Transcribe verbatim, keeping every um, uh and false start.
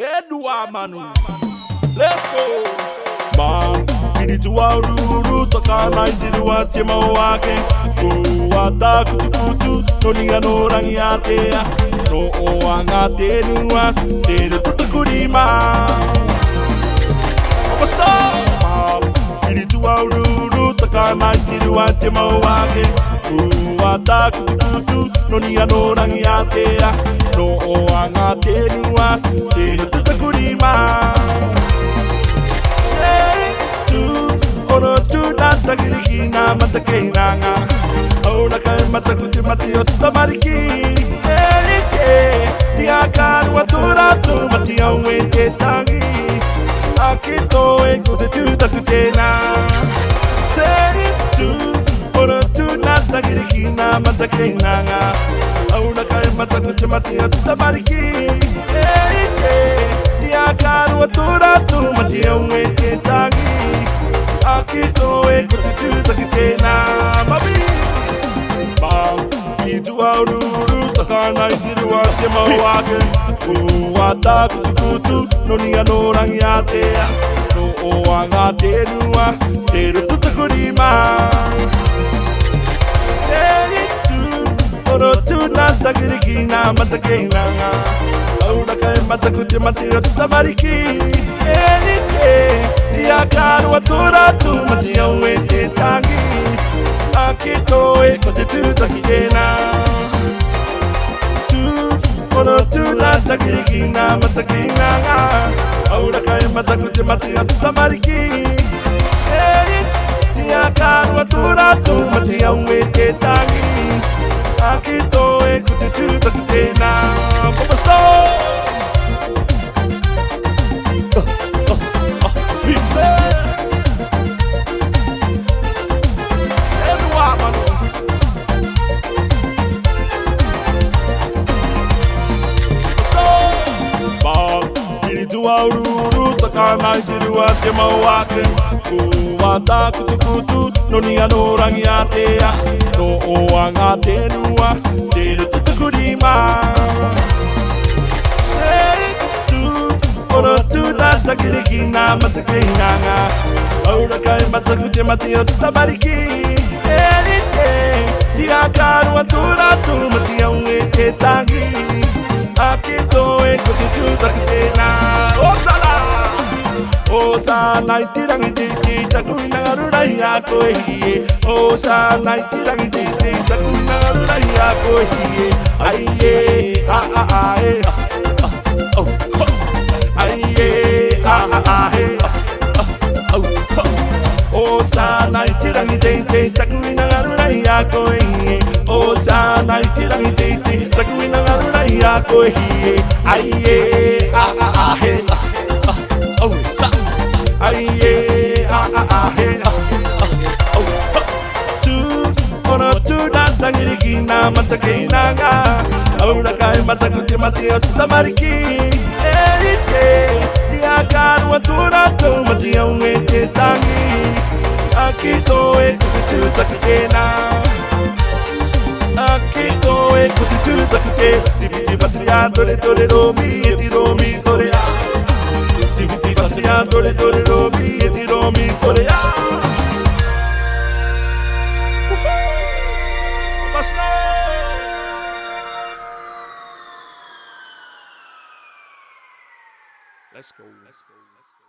Eduardo, mano. Let's go. Ma'am, kiri tua ururu, toka mai te rua te mau ake. Ua ta kutukutu, no ringa no rangi atea. No oanga te rua, te rua tutukurima. Opa, stop. Ma'am, kiri tua ururu, toka mai te rua te mau ake. Ua ta kutukutu, no ringa no rangi atea. No oanga te rua, te rua tutukurima. Sei tu, oro tu na takirikina mata keinanga. Aura kai mata kuti mati o tamariki. Erike, ia karu atura tu mati au e te tangi. Aki to e ko te tu takutena. Sei tu, oro tu na takirikina mata keinanga. Aura kai mata kuti mati o tamariki. Ei, ei, ia karu atura tu mati au e te tangi. Aki to e ko te tu takutena. Mabi. Ma'am, kiri tua ururu, toka mai te rua te mau ake. Ua ta kutukutu, no ringa no rangi atea. No oanga te rua, te rua tutukurima. Sei tu, oro tu na takirikina mata keinanga. Aura kai mata kuti mati o tamariki. Erike, ia karu atura tu mati au e te tangi. Aki to e ko te tu takutena. Tu, oro tu na takirikina mata keinanga. Aura kai mata kuti mati o tamariki. Ei, ia karu atura tu mati au e te tangi. Aki to e ko te tu takutena. Vamos todos. Eduardo, mano. Ma'am, kiri tua ururu, toka mai te rua te mau ake. Ua ta kutukutu, no ringa no rangi atea. No oanga te rua, te rua tutukurima. Sei tu, oro tu na takirikina mata keinanga. Aura kai mata kuti mati o tamariki. Erike, ia karu atura tu mati au e te tangi. Aki to e ko te tu takutena. Osana. Osana i te rangi titi, taku ina ngaru rai a koe hie. Osana i te rangi titi, taku ina ngaru rai a koe hie. Ai e, a, a, a, e. Oh, oh. Ai e, a, a, a, e. Oh, oh. Osana i te rangi teitei, taku ina ngaru rai a koe hie. Osana i te rangi teitei, taku ina ngaru rai a koe hie. Ai e, a, a, a, e. Oh, sa. Ai e, a, a, a, e. Oh, oh. Tu, oro tu na takirikina mata keinanga. Aura kai mata kuti mati o tamariki. Erike, ia karu atura tu mati au e te tangi. Aki to e ko te tu takutena. Aki to e ko te tu takute. Tibiti patria tore tore romi e ti romi tore a. Tibiti patria tore tore romi e ti romi tore a. Let's go. Let's go.